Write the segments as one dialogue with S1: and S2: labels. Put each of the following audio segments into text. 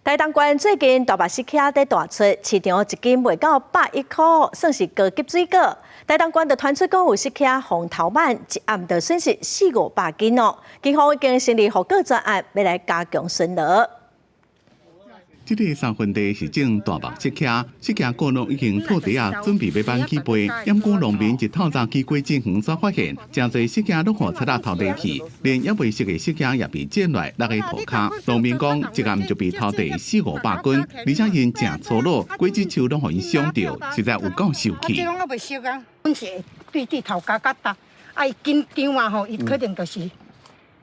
S1: 台東縣最近大白釋迦佇大出，市場一斤賣到110塊，算是高級水果。台東縣就傳出講有釋迦予偷挽，一暗就損失四五百斤哦。警方已經成立護果專案，欲來加強巡邏。
S2: 這个三分地是種大目釋迦，釋迦果農已經套袋仔，準備欲挽去賣。毋過農民一透早去果子園煞發現，誠濟釋迦攏予賊仔偷提去，連猶未熟的釋迦也被剪來落佇塗跤。農民講，一暗就被偷提四五百斤，而且𪜶誠粗魯，果子樹攏予𪜶傷著，實在有夠受氣。
S3: 這攏猶未熟啊，阮是對對頭家較大，啊伊緊張啊吼，伊可能就是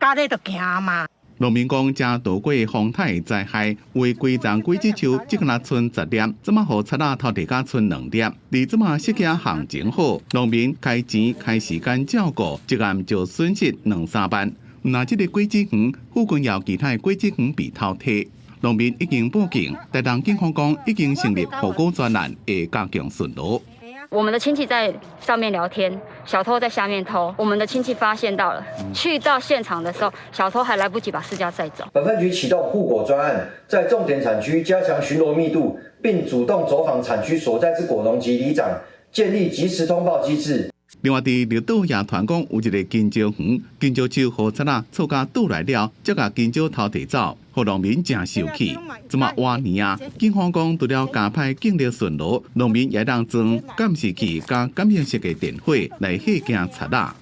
S3: 咬咧就行嘛。
S2: 農民講，這躲過風颱災害，有規叢果子樹只敢若賰十粒，這馬予賊仔偷提甲賰兩粒？而這馬釋迦行情好，農民開錢開時間照顧，一暗就損失兩三萬。毋但這个果子園附近有其他果子園被偷提，農民已經報警，台東警方講已經成立護果專案，會加強巡邏。
S4: 我們的親戚在上面聊天，小偷在下面偷。我們的親戚發現到了，去到現場的時候，小偷還來不及把釋迦載走。
S5: 本分局啟動護果專案，在重點產區加強巡邏密度，並主動走訪產區所在之果農及里長，建立即時通報機制。
S2: 另外，佇綠島也傳講有一个香蕉園，香蕉樹予賊仔錯共倒來了，才共香蕉偷提走，予農民誠受氣。這馬倚年啊，警方講除了加派警力巡邏，農民也當裝監視器佮感應式的電火來嚇驚賊仔。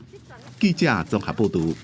S2: 記者綜合報導。